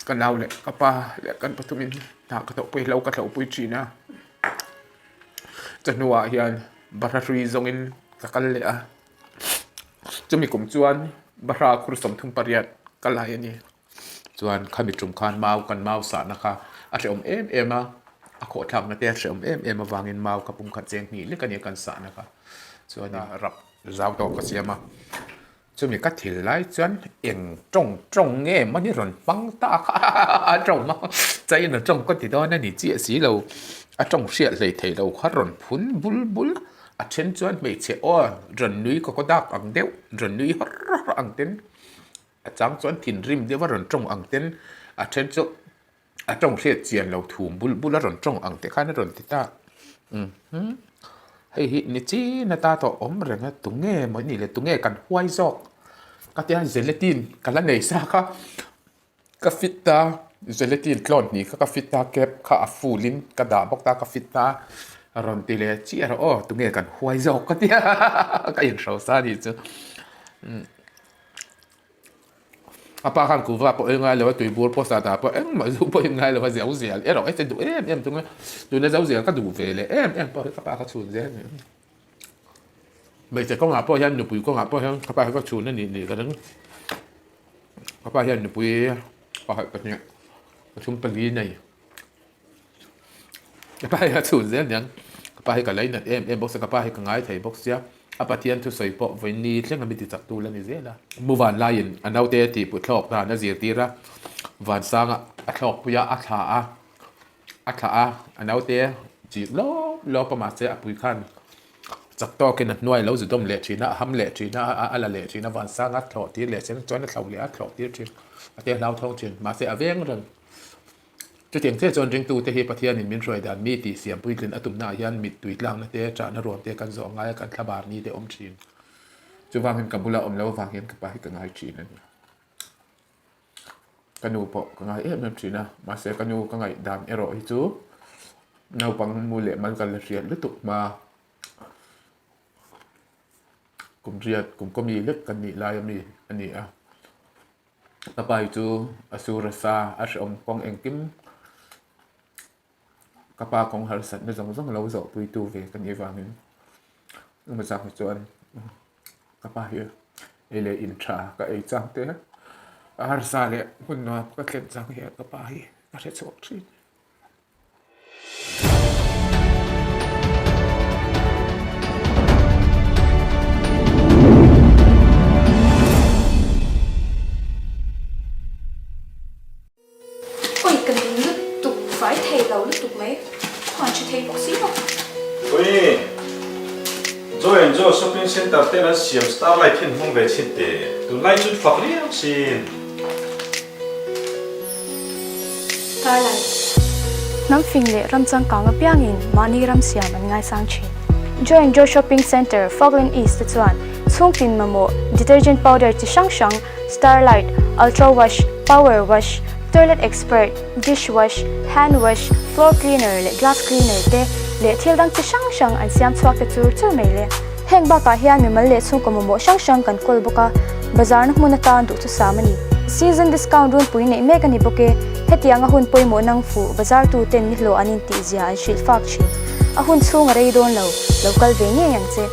Ka nau leh ka pa leh kan pathumin hna ka thawhpui hlo ka thlawhpui thin a. Chawhnuah hian bahra hrui zawngin ka kal leh a. Chumi kum chuan bahra khur 38 ka lai a ni. Chuan khami tum khan mau kan mau sahna kha a hrehawm em em a, a khawhthlakna te a hrehawm em em avangin mau kha pum khat cheng hnih lek a nia kan sahna kha. Chuan rap zau tawh ka siam a. Chumi ka thil lai chuan eng tawng tawng nge mawni rawn hmang ta kha a tawng a, China tawng ka ti dawn a ni chiah si lo, a tawng hriat hlei thei lo kha rawn phun bul bul, a then chuan hmeichhe aw rawn nui kawkawdak ang deuh, rawn nui har har ang ten, a chang chuan thinrim deuh a rawn tawng ang ten, a then chu a tawng hriat chian lo thum bul bul a rawn tawng ang te khan a rawn ti ta. Umm hei hi ni chin ata tawh awm reng a tunge maw nih le tunge kan huai zawk ka tia gelatin ka la nei sa kha ka fit a gelatin tlawn hnih kha ka fit a cap kha a full in ka dah bawk ta ka fit a a rawn ti leh chiah rawh aw tunge kan huai zawk ka tia ka inhro sa anih chu. A pa khan kuhva pawh ei ngai lo a, tuibur pawh sata pawh engmah zu pawh in ngai lo a, zau zel erawh hei che duh em em thung a, tuna zau zel ka duh ve leh em em pawh hi ka pa ka chhun zel a ni. Hmeichhe kawngah pawh hian nupui kawngah pawh hian ka pa hi ka chhun a nih nih ka ring. Ka pa hian nupui pakhat pahnih pathum pali nei. Ka pa hi a chhun zel aniang, ka pa hi ka lainat em em bawk sia, ka pa hi ka ngai thei bawk sia, a Pathian thusawi pawh vawiin thleng a mi tichak tu la ni zel a. Mu van laiin a naute tih put thlawk dan a zirtir a, vansanga a thlawk pui a, a thla a, a thlah a, a naute chik lawp lawp a mahse a pui khan chak tawkin a hnuai lo zu dawm leh thin a, a ham leh thin a, a la leh thin a, vansanga thlawh tir leh chen chuan a thlo leh a, thlawh tir thin, a te hlauthawng thin, mahse a veng reng. Chutiang chiah chuan ringtute hi Pathianin min hruai dan mi tih siam puitlin a tumnaah hian mittui tlakna te, ṭahna ruam te kan zawh ngai a, kan thlabar ni te awm ṭhin. Chuvangin ka bula awm lo avang hian ka pa hi ka ngai ṭhin a ni. Ka nu pawh ka ngai em em ṭhin a, mahse ka nu ka ngaih dan erawh hi chu naupang mu leh mal ka la hriat lutuk hma. Kum riat, kum kawmi lek kan nih lai ami a ni a. Ka pa hi chu a sur a sa, a hrehawm kawng engkim ka pa kawng harsatna zawng zawng lo zawh puitu ve ka nih avangin engemaw zat hi chuan ka pa hi ei leh in tha ka ei chang te a harsa leh hmun nuam ka thlen chang hian ka pa hi ka hre chhuak thin. Oi ka ning lutuk fai thei lo lutuk mai khuan tha thei bawk si lo. Oi Joy and Joe shopping center ten an siam starlight hi an hmang ve chhin teh tunlai chu fak riau sin. Starlight. Hnam fing leh ram changkang apiangin mahni ram siam an ngaisang thin. Joy and Joy Shopping Centre, Falkland East te chuan chhungtin mamawh detergent powder chi hrang hrang Starlight, Ultra Wash, Power Wash, Toilet Expert, Dish Wash, Hand Wash, Floor Cleaner leh Glass Cleaner te leh thil dang chi hrang hrang an siam chhuak te chur chur mai le. Heng bakah hian mimal leh chhungkaw mamawh hrang hrang kan kawl bawk a, bazarna hmun atan duh chu sam a ni. Season discount runpui neih mek a ni bawk e, hetianga hun pawimawh nang fuh bazar tu ten ni hlawh an intih zia an hrilh fak thin. A hun chhung a rei dawn lo, lo kal ve ngei ang che.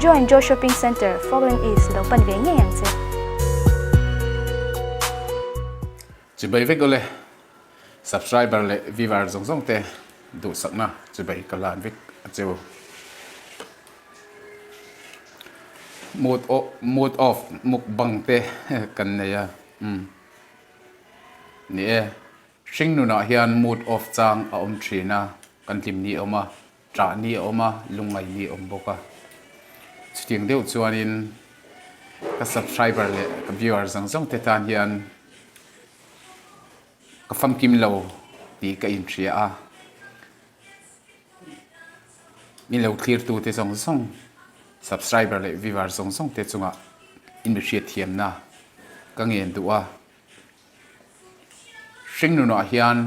Joe and Joe Shopping Centre, Falkland East lo pan ve ngei ang che. Chibai vek ule. Subscriber leh viewer zawng zawng te duhsakna chibai ka lan vek a cheu. Mood off mood off mukbang te kan nei a umm ni e hring nunah hian mood off chang a awm thin a kan hlim ni a awm a ṭah ni a awm a lungngai ni a awm bawk a chutiang deuh chuanin ka subscriber leh ka viewer zawng zawng te tan hian Ka famkim lo tih ka inhria a, min lo thlirtute zawng zawng, subscriber leh viewer zawng zawng te chungah in mi hriatthiamna ka ngen duh a. Hringnunah hian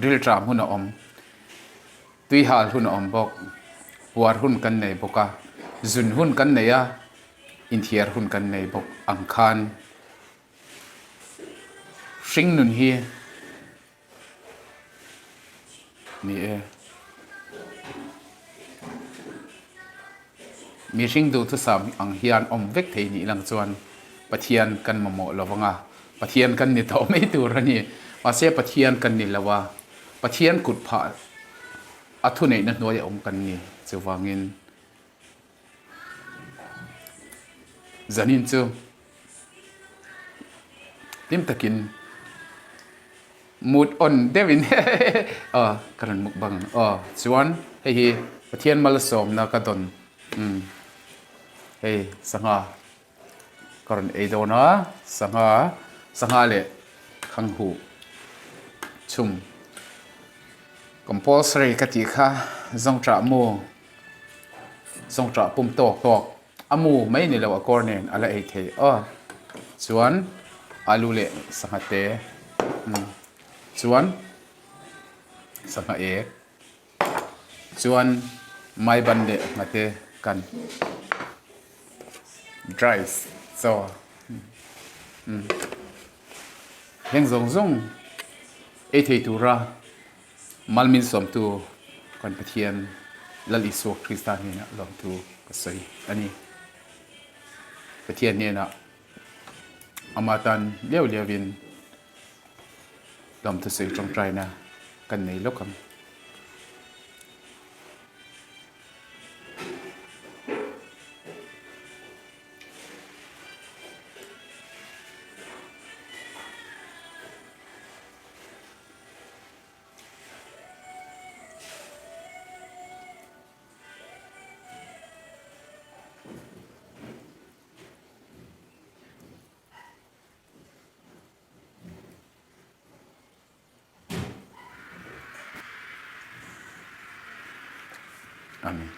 rilṭam hun a awm, tuihal hun a awm bawk, puar hun kan nei bawk a, zun hun kan nei a, inthiar hun kan nei bawk ang khan. Hringnun hi ni e. Mihring duhthusam ang hian awm vek thei nih lang chuan Pathian kan mamawh lo vang a, Pathian kan ni tawh mai tur a ni. Mahse Pathian kan ni lo a, Pathian kut phah a thuneihna hnuai a awm kan ni. Chuvangin zanin chu hlim takin Mut on deuhin aw ka rawn mukbang ang aw chuan hei hi Pathian malsawmna ka dawn umm hei sangha ka rawn ei dawn a sangha sangha leh khanghu chhum compulsory ka tih kha zawngṭah mu zawngṭah pum tawk tawk A mu mai ni lo a kawr nen a la ei thei aw. Chuan alu leh sangha te umm chuan sangha ek chuan maiban leh nghate kan rice chaw umm heng zawng zawng ei thei tura Malmin sawmtu kan Pathian Lal Isua Krista hnenah lawmthu ka sawi a ni. Pathian hnenah ama tan liau liauin lawmthu sawi tawngtaina kan nei lawk ang. Amen.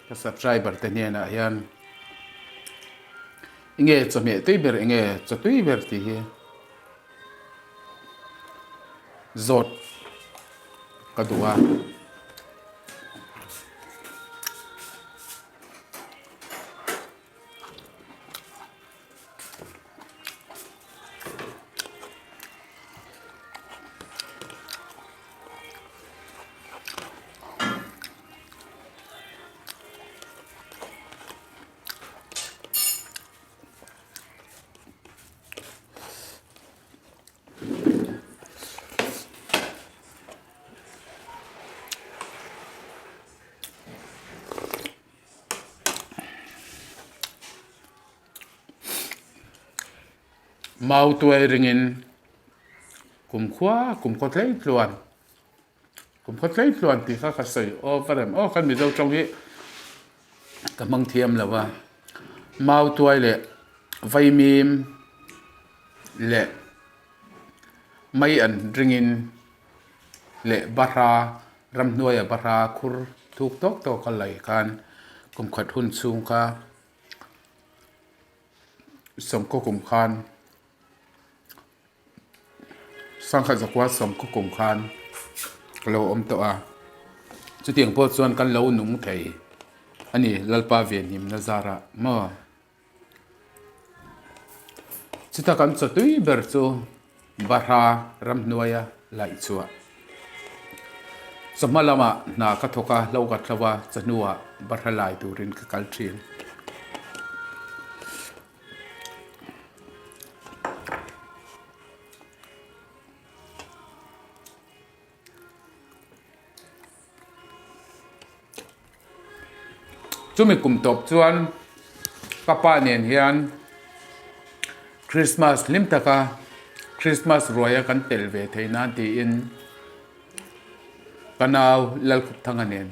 Ka subscriber te hnenah hian enge chawhmeh tui ber enge chaw tui ber tih hi zawt ka duh a. Mau tuai ringin kumkhua kumkhaw tlei tluan kumkhaw tlei tluan tih kha ka sawi over em aw kan Mizo tawng hi ka hmang thiam lo a mau tuai leh vaimim leh mai an ringin leh bahra ramhnuaia bahra khur thuk tawk tawk a lei khan kumkhat hun chhung kha. Sawmkaw kum khan sangkhat zakua sawmkaw kum khan ka lo awm tawh a chutiang pawh chuan kan lo nung thei a ni Lalpa venhimna zarah maw chuta kan chaw tui ber chu Bahra ramhnuaia laih chhuah chawhma lamah hna ka thawk a hlo ka thlo a chawhnuah Bahra lai turin ka kal thin. Chumi kum tawp chuan ka pa nen hian Christmas hlim taka Christmas ruaia kan tel ve thei nan tiin ka nau Lalkhup Thanga nen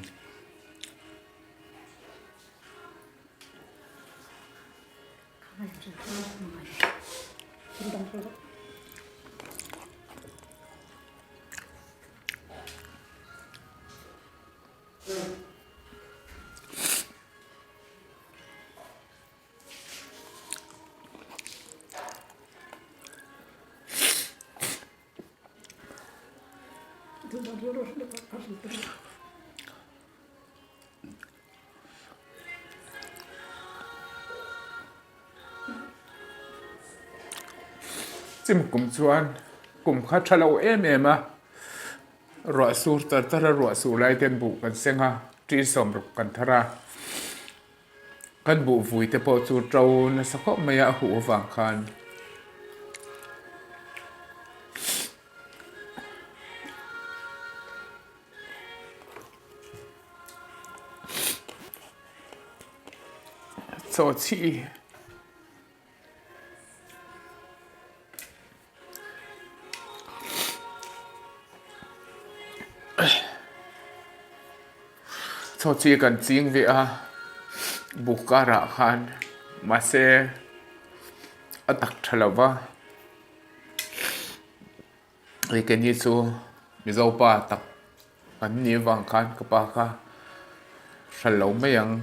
Chim kum chuan kum kha tha lo em em a, ruah sur tar tar a ruah sur lai ten buh kan seng a, ṭi sawmruk kan thar a, kan buh vui te pawh chu ṭo nasa khawp mai a, a huh avang khan. Chaw chih chaw chih kan ching ve a buk karah khan mahse a tak tha lo va. Hei keini chu Mizo pa tak an nih avang khan ka pa kha hral lo mai ang.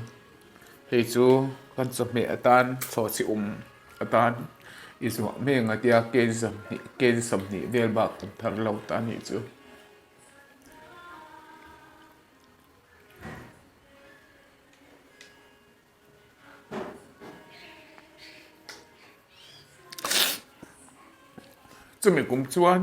Hei chu kan chawhmeh atan chawh chi um atan i zuah mai ang a tia kg 20 vel bak kan thar lo ta a nih chu. Chumi kum chuan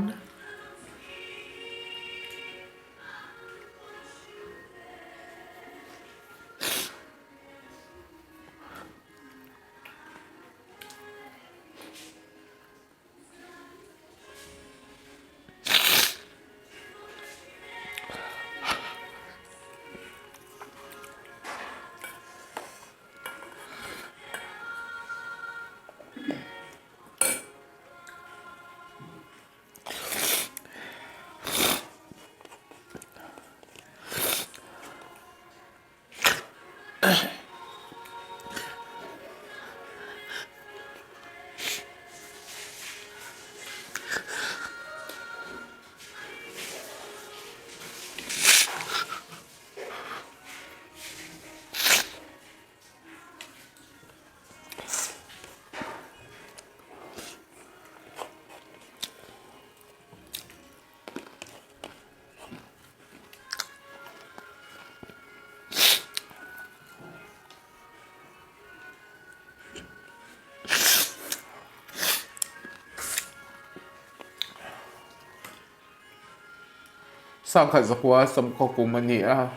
Sangkhat zakua sawmkhaw kum a ni a.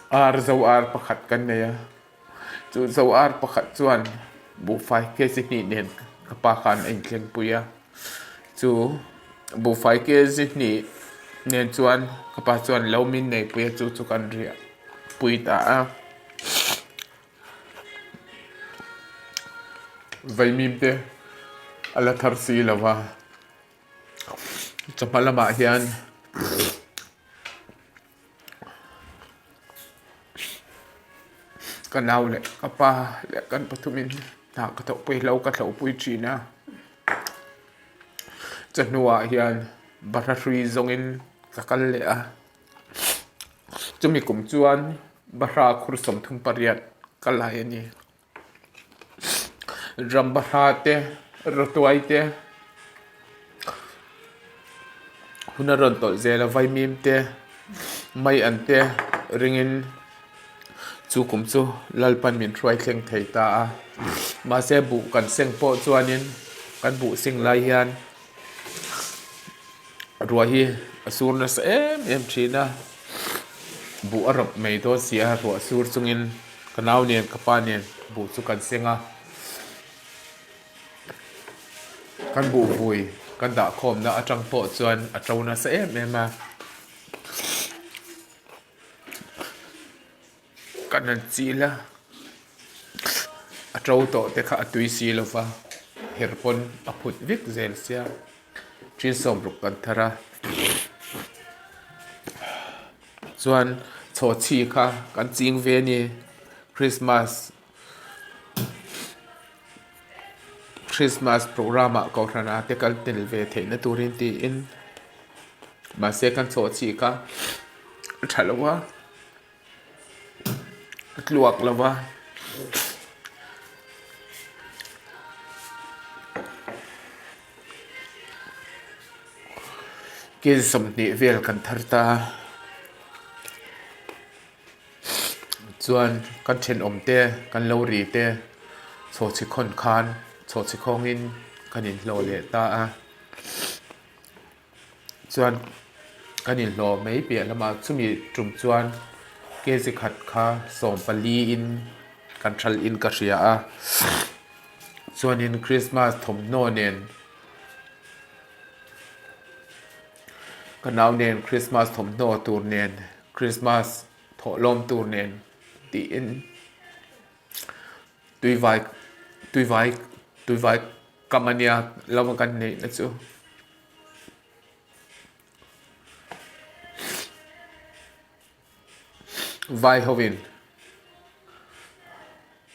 Ar zo ar pakhat kan nei a. Chu zo ar pakhat chuan buhfai kg hnih nen ka pa khan a inthleng pui a. Chu buhfai kg hnih. Nen chuan ka pa chuan lo min nei pui a chu chu kan riah pui ta a. Vaimim te a la thar si lo va, chawhma lamah hian ka nau leh ka pa leh kan pathumin hna ka thawhpui hlo ka thlawhpui thin a. Chawhnuah hian bahra hrui zawngin ka kal leh a, chumi kum chuan bahra khur 38 ka lai a ni. Ram bahra te, rawtuai te, hun a rawn tawlh zel a, vaimim te, mai an te ringin. Chu kum chu Lalpan min hruai thleng thei ta a, mahse buh kan seng pawh chuanin kan buh seng lai hian ruah hi a sur nasa em em thin a, buh a rawp mai dawn si a, ruah sur chungin ka nau nen ka pa nen buh chu kan seng a, kan buh vui kan dah khawmna atang pawh chuan a to nasa em em a. Kan han chil a, a to tawh te kha a tui si lo va, her pawn a phut vek zel sia, thil sawm ruk kan thar a, chuan chhawchhi kha kan ching ve a ni, Christmas Christmas programme ah kohhran ah te kal tel ve theih na turin tiin mahse kan chhawhchhi kha a tha lo a a tluak lo va. Kil 20 vel kan thar ta a. Chuan kan thenawm te kan lo ri te chhawchhi khawn khan chhawchhi khawngin kan inhlawh leh ta a chuan kan inhlawh mai piah lamah chumi tum chuan kg khat kha 14 in kan hralh in ka hria a chuanin Christmas thawmhnaw nen ka nau nen Christmas thawmhnaw tur nen. Christmas thawhlawm tur nen tiin tuivai tuivai tuivai kam a nia lo kan neih na chu. Vai hovin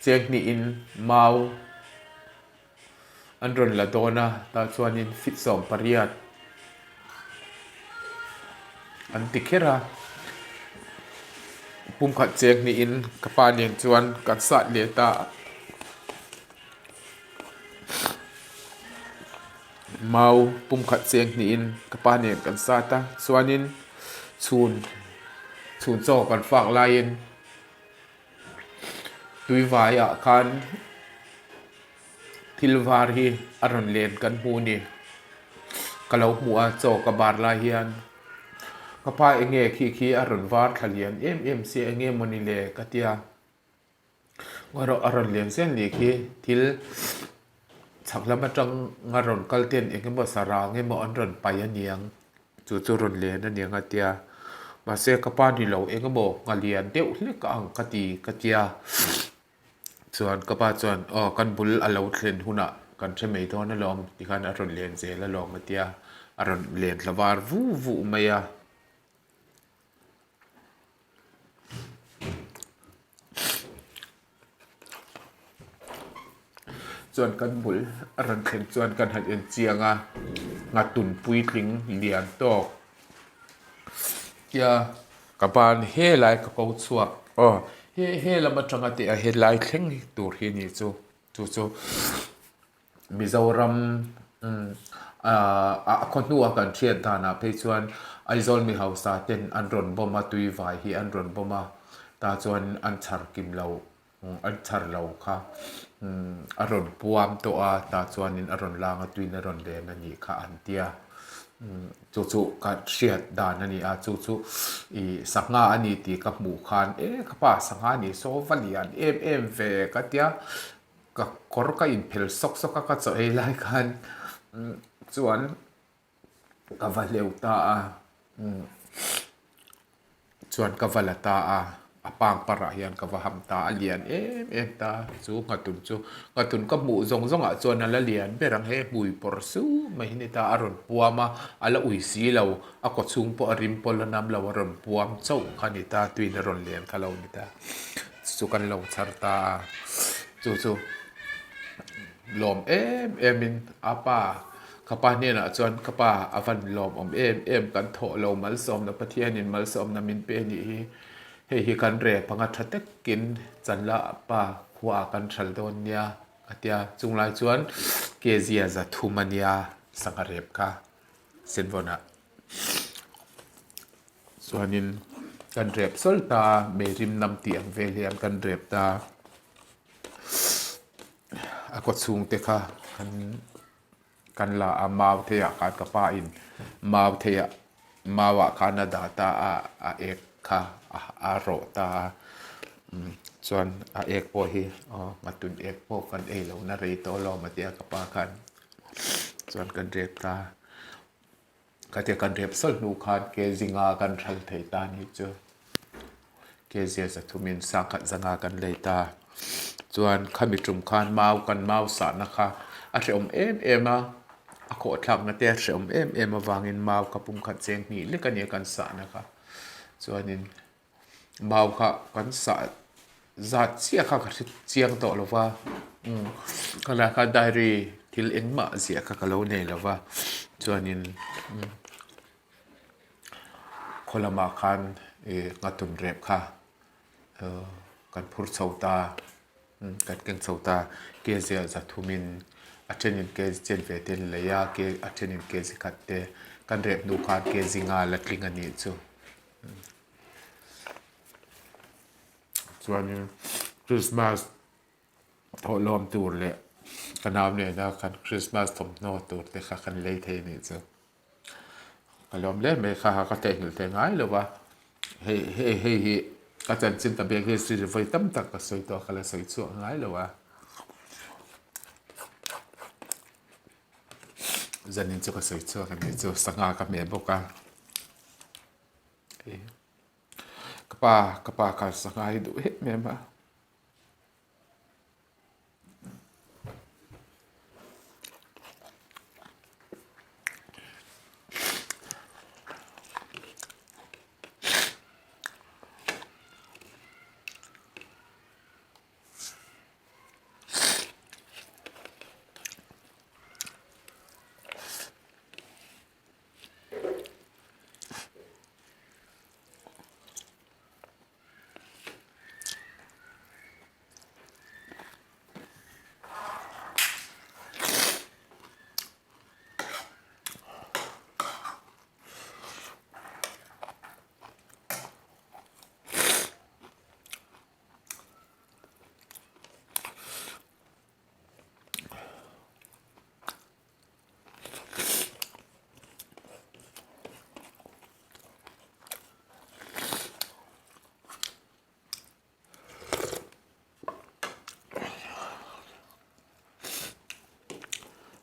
cheng hnihin mau an rawn la dawn a tah chuanin feet 18 an ti kher a pumkhat cheng hnihin ka pa nen chuan kan sat leh ta a mau pumkhat cheng hnihin ka pa nen kan sat a chuanin chhun chhun chaw kan fak laiin tuivaiah khan Thil var hi a rawn len kan hmu a ni. Ka lo hmuh a chaw ka bar lai hian ka pa eng nge khi khi a rawn var thla lian em em sia eng nge mawni le ka tia. Erawh a rawn lian zel ni khi thil chhak lam atang a rawn kal ten eng emaw sarang emaw an rawn pai a niang chu chu rawn len a niang a tia. Mahse ka pa ni lo eng emaw ngha lian deuh hlek a ang ka ti ka tia. Chuan ka pa chuan aw kan bul a lo thlen hunah kan hre mai dawn alawm tikhan a rawn len zel alawm a tia a rawn len thla var vu vu mai a. Chuan kan bul a rawn thlen chuan kan han en chiang a nghatun puitling lian tawk tia Ka ban helai ka ko chhuak aw he he lam atanga tih a helai thleng tur hi ni chu chu chu Mizoram ah a khaw hnua kan hriat danah phei chuan Aizawl mi hausa ten an rawn bawm a tui vai hi an rawn bawm a tah chuan an chhar kim lo an chhar lo kha a rawn puam tawh a tah chuanin a rawn lang a tuin a rawn len a nih kha an tia chu chu ka hriat dan a ni a chu chu ih sangha a ni tih ka hmuh khan e ka pa sangha a nih saw va lian em em ve ka tia ka kawr ka inphel sawk sawk a ka chaw ei lai khan chuan ka va hleuh ta a. Chuan ka va la ta a, a pang parah hian ka va ham ta, a lian em em ta chu nghatun chu. Nghatun ka hmuh zawng zawngah chuan a la lian ber ang he hmui pawr su mai hi ni ta, a rawn puam a, a la ui si lo, a kaw chhung pawh a rim pawl a nam lo, a rawn puam chauh kha ni ta, tuin a rawn lian kha lo ni ta, chu chu kan lo chhar ta a, chu chu lawm em em in a pa. Ka pa hnenah chuan ka pa a van lawmawm em em kan thawh lo malsawmna Pathianin malsawmna min pe nih hi hei hi kan rep anga tha takin chanla pa khuaah kan thal dawn nia a tia chunglai chuan kezia za thum a nia sangha rep kha senvawnah chuanin kan rep sawl ta meirim nam tih ang vel hian kan rep ta a kaw chhungte kha kan kan la a mau theiah khan ka pa in mau theiah mau ah khan a dah ta a a ek kha a rawh ta a chuan a ek pawh hi aw nghatun ek pawh kan ei loh na rei tawh alawm a tia ka pa khan chuan kan rep ta khatia kan rep sawlh hnu khan ke zinga kan ral thei ta a nih chu. Kezia zathumin sangkhat zanga kan lei ta. Chuan khami tum khan mau kan mau sahna kha a hrehawm em em a, a khawhthlakna te a hrehawm em em avangin mau kha pum khat cheng hnih lek a nia kan sahna kha. Chuanin mau kha kan sah zat chiah kha ka hre chiang tawh lo va, umm khalai kha diary thil engmah ziah kha ka lo nei lo va, chuanin umm. Khaw lamah khan ih nghatun rep kha kan phur chho ta kan keng chho ta ke ziah za thumin a thenin ke chen ve te an lei a ke a thenin ke zi khat te kan rep hnu khan ke zinga la tling a nih chu chuanin Christmas thawhlawm tur leh ka nau nena kan Christmas thawmhnaw tur te kha kan lei thei a nih chu. Ka lawm hle mai kha ka theihnghilh thei ngai lo va, hei hei hei hi ka chanchin ka biak hi sir vawi tam tak ka sawi tawh a ka la sawi chhuak ngai lo a. Zanin chu ka sawi chhuak a nih chu sangha ka hmeh bawk a. Ka pa ka pa khan sangha hi duh em em a.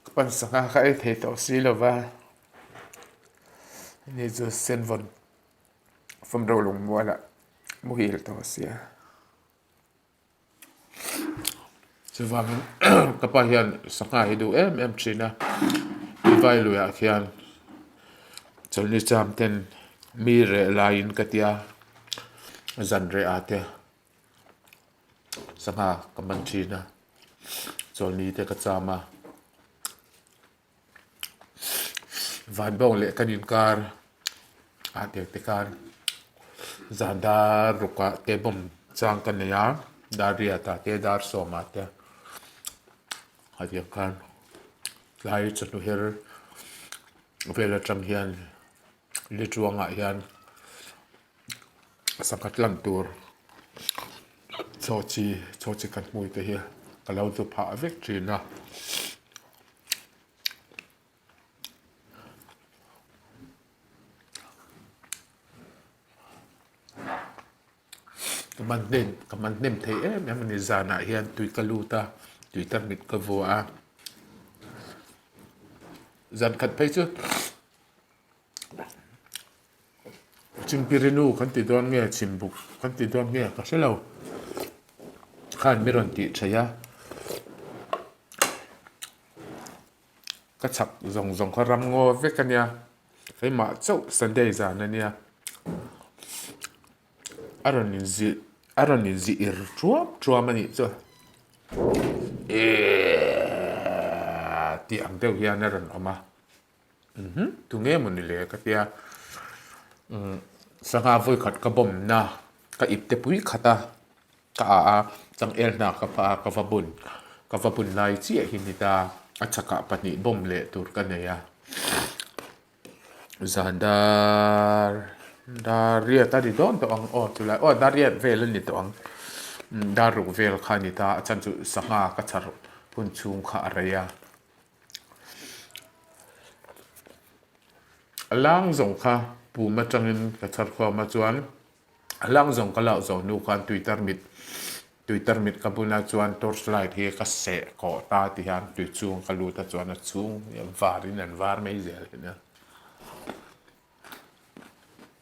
Ka pan sangha kha ei thei tawh si lo va, ni chu senvawn fawm ro lungmualah muhil tawh sia. Chuvangin ka pa hian sangha hi duh em em thin a, vai luiah khian chawlhni cham ten mi reh laiin ka tia zan reh ah te sangha ka man thin a, chawlhni te ka cham a, vanbawng leh kan inkar ah te te khan zan dar ruk ah te bawm chang ka nei a dar riat ah te dar sawm ah te hetiang khan tlai chawhnu her vel atang hian lituang ah hian sangha tlang tur chaw chi chaw chi khat hmui te hi ka lo zu phah vek thin a. Ka man hnem ka man hnem thei em em a ni zanah hian tui ka lut a tui ka mit ka vua a zan khat phei chu. Chingpirinu kan ti dawn nge Chhimbuk kan ti dawn nge ka hre lo khan mi rawn tih theih a ka chak zawng zawng kha ram ngaw vek a nia keimah chauh Sunday zan a nia a rawn inzilh a rawn inzih ir thuam thuam a nih chu eeeeee tih ang deuh hian a rawn awm a. Umm tunge maw ni le ka tia umm sangha vawi khat ka bawm na ka ip te pui khat a ka ah a changel hna ka phah a ka va bun ka va bun lai chiah hi ni ta a chhakah pahnih bawm leh tur ka nei a zan dar dar riat a ni dawn tawh ang aw chulai aw dar riat vel a ni tawh ang umm dar ruk vel kha a ni ta a chhan chu sangha ka chhar hun chhung kha a rei a. A lang zawng kha pum atangin ka chhar khawm a chuan a lang zawng ka lauh zawh hnu khan tui tarmit tui tarmit ka bun a chuan torch light hi ka seh kawh ta ti hian tui chhung ka lut a chuan a chhung hi a varin an var mai zel hi nia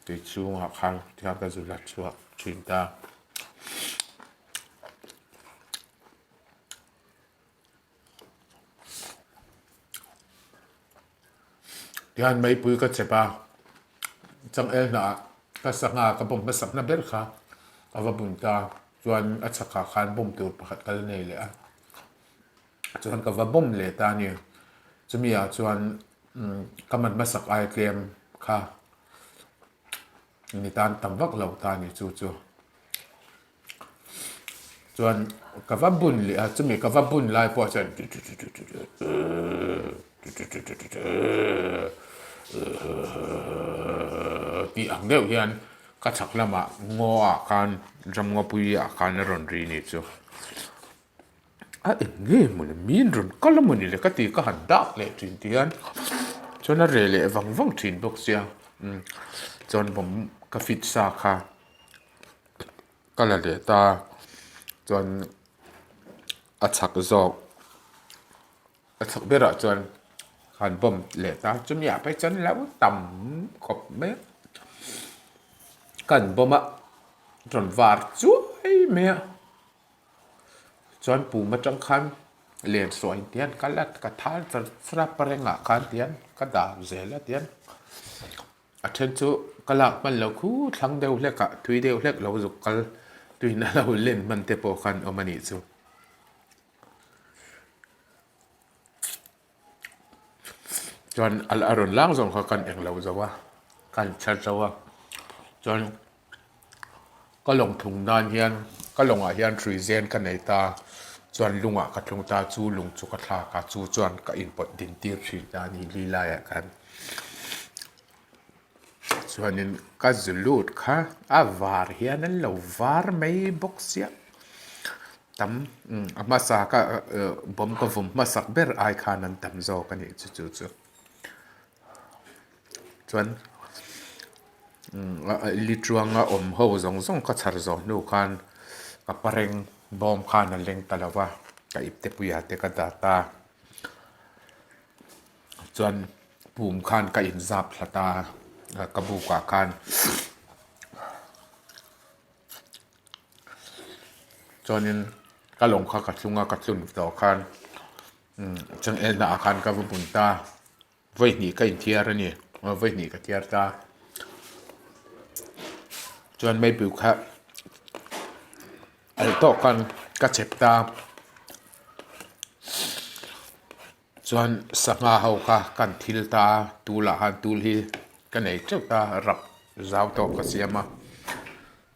tui chhungah khan tihian ka zu la chhuak thin ta. Tihian meipui ka chep a, changel hnah ka sangha ka bawm hmasak na ber kha a va bun ta, chuan a chhakah khan bawm tur pakhat ka la nei leh a, chuan ka va bawm leh ta a ni. Chumi ah chuan ka man hmasak ai tlem kha ni tan tam vak lo ta a ni chu chu. Chuan ka va bun leh a, chumi ka va bun lai pawh chuan tih ang deuh hian ka chhak lamah ngaw ah khan ram ngawpui ah khan a rawn ri ni chu. A eng nge mawni min rawn kal a mawni le ka ti ka han dak leh thin ti hian chuan a reh leh vang vang thin bawk sia chuan bawm ka fit sa kha. Ka la leh ta chuan a chhak zawk a chhak berah chuan han bawm leh ta chumi ah phei chuan lo tam khawp mai a kan bawm a rawn var chuai mai a chuan pum atang khan len suah in tihian ka la ka thal char char a parengah khan tihian ka dah zel a tihian. A then chu ka lak hman lo khu thlang deuh hlek ah tui deuh hlek lo zuk kal tuin a lo len hman te pawh khan awm a nih chu. Chuan a rawn lang zawng kha kan eng lo zo a, kan chher zo a, chuan ka lawng thlung nan hian ka lawngah hian hrui zen ka nei ta, chuan lungah ka thlung ta, chu lung chu ka thlak a, chu chuan ka inpawt din tir thin ta a ni li laiah khan. Chuanin ka zu lut kha a var hian an lo var mai bawk sia tam a hmasa ka bawm ka vawm hmasak ber ai khan an tam zawk a nih chu chu chu chuan litruanga awm ho zawng zawng ka chhar zawh hnu khan ka pareng bawm khan a leng ta lo va ka ipte puia te ka dah ta. Chuan pum khan ka inzap hlat a, ka bukah khan chuanin ka lawng kha ka thlung a, ka tlun tawh khan changel hnah khan ka va bun ta, vawi hnih ka inthiar a ni, vawi hnih ka thiar ta. Chuan meipui kha alh tawh khan ka chep ta. Chuan sangha ho kha kan thil ta a, tul ah khan tul hi ka nei teuh ta rap zau tawh ka siam a,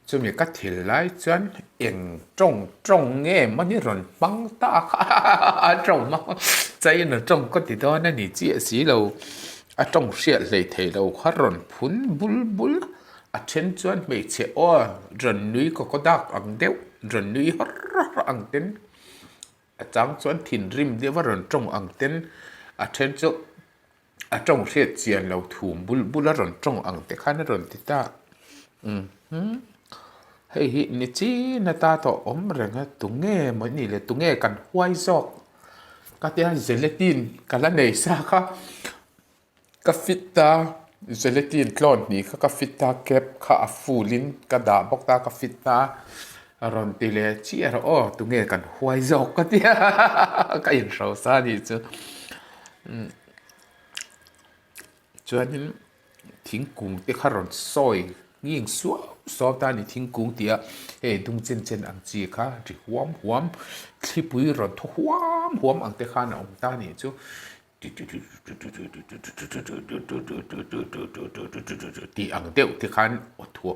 chumi ka thil lai chuan eng tawng tawng nge mawni rawn hmang ta kha a tawng hmang China tawng ka ti dawn a ni chiah si lo, a tawng hriat hlei thei lo kha rawn phun bul bul a then chuan hmeichhe aw rawn nui kawkawdak ang deuh rawn nui hawr hawr ang ten. A chang chuan thinrim deuh a rawn tawng ang ten a then chu a tawng hriat chian lo thum bul bul a rawn tawng ang te khan a rawn ti ta umm hei hi ni chin ata tawh awm reng a tunge maw ni le tunge kan huai zawk ka tia zeletin ka la nei sa kha ka fit ta. Gelatin tlawn hnih kha ka fit a, cap kha a full in ka dah bawk ta ka fit ta a rawn ti leh chiah rawh aw tunge kan huai zawk ka tia ka inhrosa a nih chu chuanin thingkung te kha rawn sawi nghing suau suau ta a ni thingkung tih a hei dung chen chen ang chi kha ri huam huam thlipui rawn thaw huam huam ang te khan a awm ta a nih chu. Tih ang deuh te khan aw thu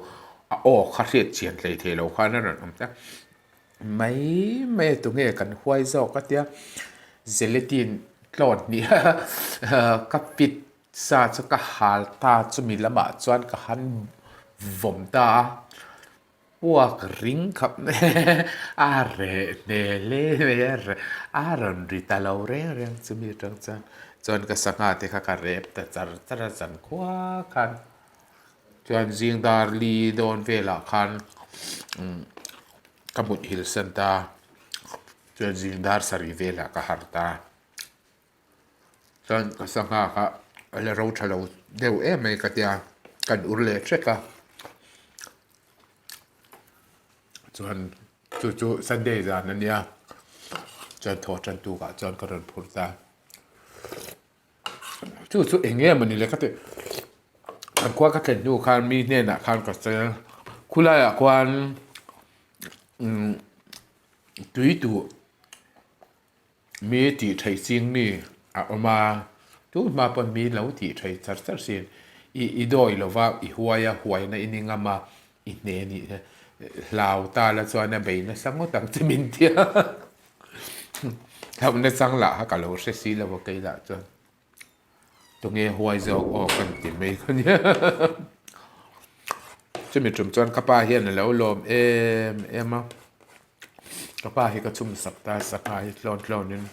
a aw kha hriat chian hlei thei lo khan a rawn awm ta mai mai a tunge kan huai zawk a tia gelatin tlawn hnih ka pit sa chu ka hal ta chumi lamah chuan ka han vawm ta a. Puak ring khap a reh hmel hle mai a, a rawn ri ta lo reng reng chumi atang chuan chuan ka sangha te kha ka rep ta char char a zan khua khan chuan zing dar li dawn velah khan ka mutthilh san ta chuan zing dar sarih velah ka harh ta. Chuan ka sangha kha a la ro tha lo deuh em mai ka tia kan ur leh hrek a chuan chu chu Sunday zan a nia chuan thaw tan tukah chuan ka rawn phur ta chu chu eng nge mawni le ka ti kan khua ka thlen hnu khan mi hnenah khan ka sawi a khulaiah khuan umm tui duh. Mi tih theih ching mi a awm a, tun hma pawn mi lo tih theih char char sin. I i dawi lo va, i huai a, huaina i ni ngam a, i hne a nih hlau ta la chuan a bei nasa ngawt ang che min tia. Hlauhna chang lah kha ka lo hre si lo a kei lah chuan. Tunge huai zawk aw kan ti mai kha nia. Chumi tum chuan ka pa hian a lo lawm em em a. Ka pa hi ka chhum sak ta sangha hi tlawn tlawn in.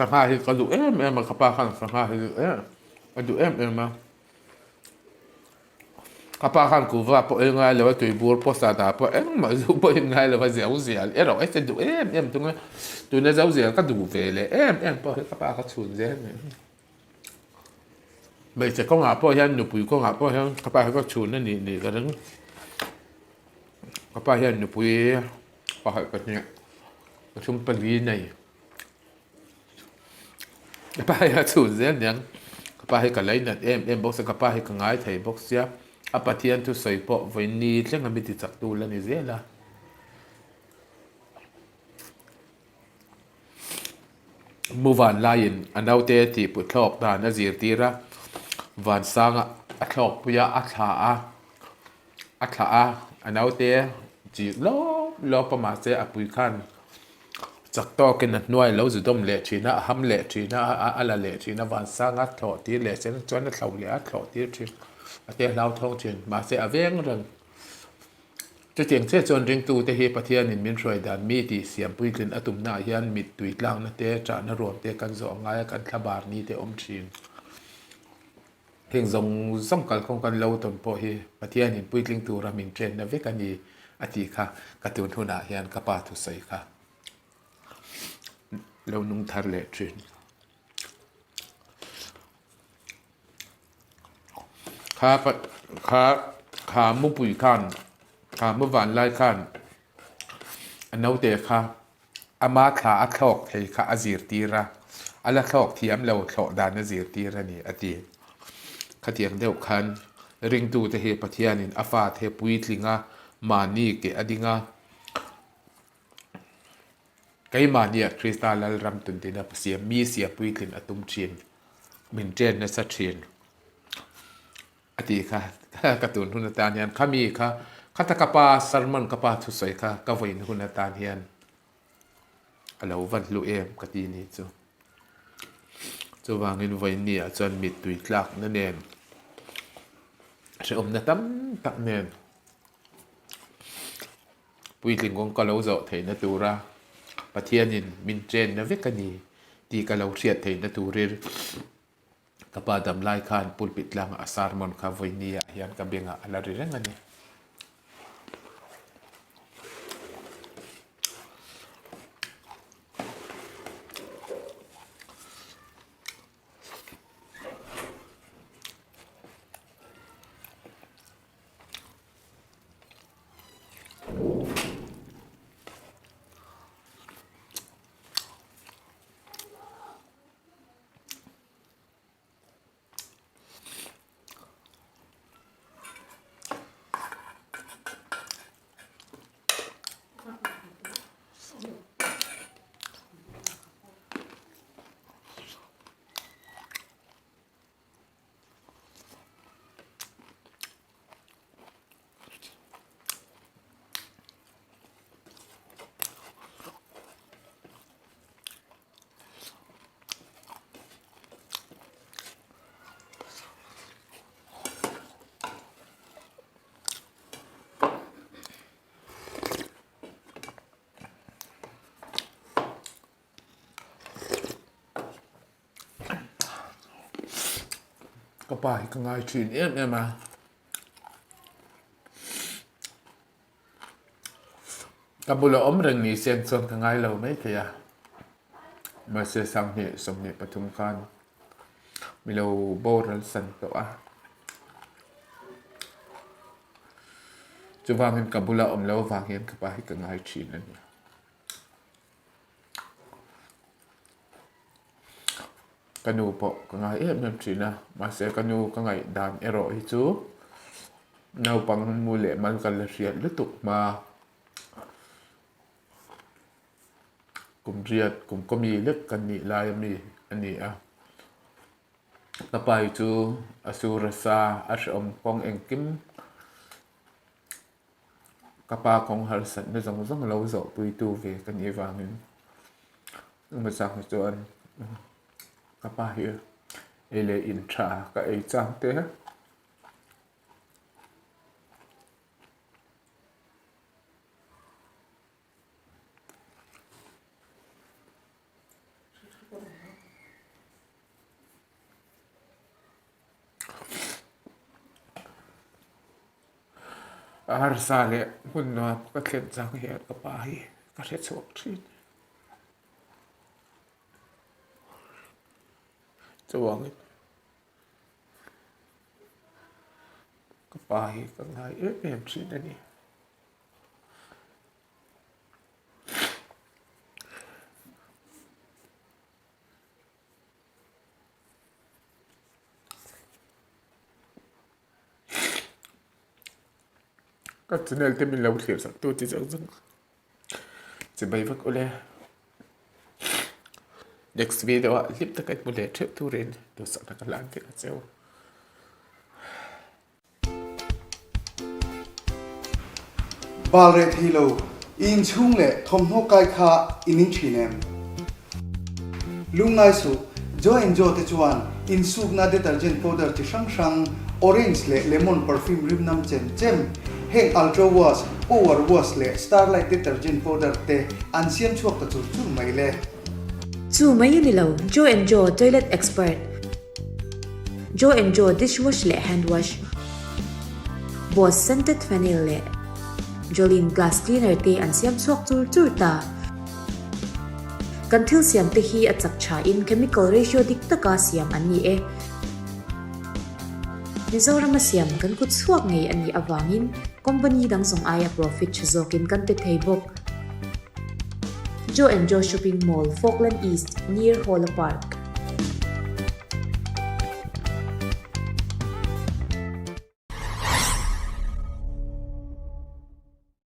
Sangha hi ka duh em em a ka pa khan sangha hi duh em a duh em em a ka pa khan kuhva pawh ei ngai lo a tuibur pawh sahdah pawh engmah zu pawh in ngai lo a zeu zial erawh e che duh em em thung a tuna zeu zial ka duh ve leh em em pawh hi ka pa kha chhun zel mai hmeichhe kawngah pawh hian nupui kawngah pawh hian ka pa hi ka chhun a nih nih ka ring ka pa hian nupui pakhat pahnih pathum pali nei. Ka pa hi a chhun zel aniang ka pa hi ka lainat em em bawk sia ka pa hi ka ngai thei bawk sia a Pathian thusawi pawh vawiin thleng a mi ti chak tu la ni zel a. Muvan laiin a naute tih put thlawk dan a zirtir a vansanga a thlawk pui a a thla a a thlah a a naute chih lawp lawp a mahse a pui khan chak tawkin a hnuai lo zu dawm leh thin a a ham leh thin a a la leh thin a vansanga thlawh tir leh sen chuan a thlo leh a thlawh tir thin a te hlauthawng thin mahse a veng reng chutiang chiah chuan ringtute hi Pathianin min hruai dan mi tih siam puitlin a tumnaah hian mittui tlakna te ṭahna ruam te kan zawh a ngai a kan thlabar ni te awm thin. Heng zawng zawng kalkhawm kan lo tawn pawh hi Pathianin puitling tura min ṭenna vek a ni a tih kha ka tun hunah hian ka pa thusawi kha lo nung thar leh ṭhin. Kha kha kha mupui khan kha muvanlai khan a naute kha Ama thla a thlawk thei kha a zirtir a, a la thlawk thiam lo thlawh dan a zirtir a ni, a ti. Khatiang deuh khan ringtute hi Pathianin a fate puitling a, mahni keh a ding a, keimahnia Krista Lalram tuntina siam mi sia puitlin a tum thin, min chen nasa thin. A ti kha ka tun hun atan hian khami kha khata ka pa sermon ka pa thusawi kha ka vawiin hun atan hian a lo van hlu em ka ti ni chu. Chuvangin vawiin ni ah chuan mittui tlakna nen. Hrehawmna tam tak nen puitling kawngka lo zawh theihna tura Pathianin min chenna vek a ni tih ka lo hriat theihna turin ka pa damlai khan pulpit tlangah a sermon kha vawinia hian ka bengah a la ri reng a ni. Ka pa hi ka ngai thin em em a. Ka bula awm reng ni sen chuan ka ngai lo mai thei a. Mahse sanghnih 23 khan milo boral san tawh a. Chuvangin ka bula awm lo avang hian ka pa hi ka ngai thin a ni. Ka nu pawh ka ngai em em thin a, mahse ka nu ka ngaih dan erawh hi chu naupang mu leh mal ka la hriat lutuk hma. Kum riat kum kawmi lek kan nih lai ami a ni a. Ka pa hi chu a sur a sa a hrehawm kawng engkim ka pa kawng harsatna zawng zawng lo zawh puitu ve ka nih avangin hmasa hi chuan ka pa hi ei leh in tha ka ei chang te. A harsa leh hmun nuam ka thlen chang hian ka pa hi ka hre chhuak thin. Chuvangin ka pa hi ka ngai em em thin a ni. Ka channel te min lo thlir sak tu chi zawng zawng chibai vek ule next video ah hlim taka in hmu leh theuh turin duhsakna ka hlan vek a cheu. Bal reh thei lo, i inchhung leh thawmhnaw kai kha i ning thin em? Lungngai suh, Joe and Joe te chuan insukna detergent powder chi hrang hrang, orange leh lemon perfume rim nam chem chem, heng Ultra Wash, Power Wash leh Starlight detergent powder te an siam chhuak ta chur chur mai le. Chu mai a ni lo, Joe and Joe toilet expert. Joe and Joe dishwash leh hand wash, Boss scented phenyl leh Jolene glass cleaner te an siam chhuak chur chur ta. Kan thil siam te hi a chak tha in chemical ratio dik taka siam an ni e. Mizorama siam kan kut chhuak ngei a nih avangin company dang zawng aia profit tha zawkin kan pe thei bawk. Joe and Joe Shopping Mall, Falkland East, near Hawla Park.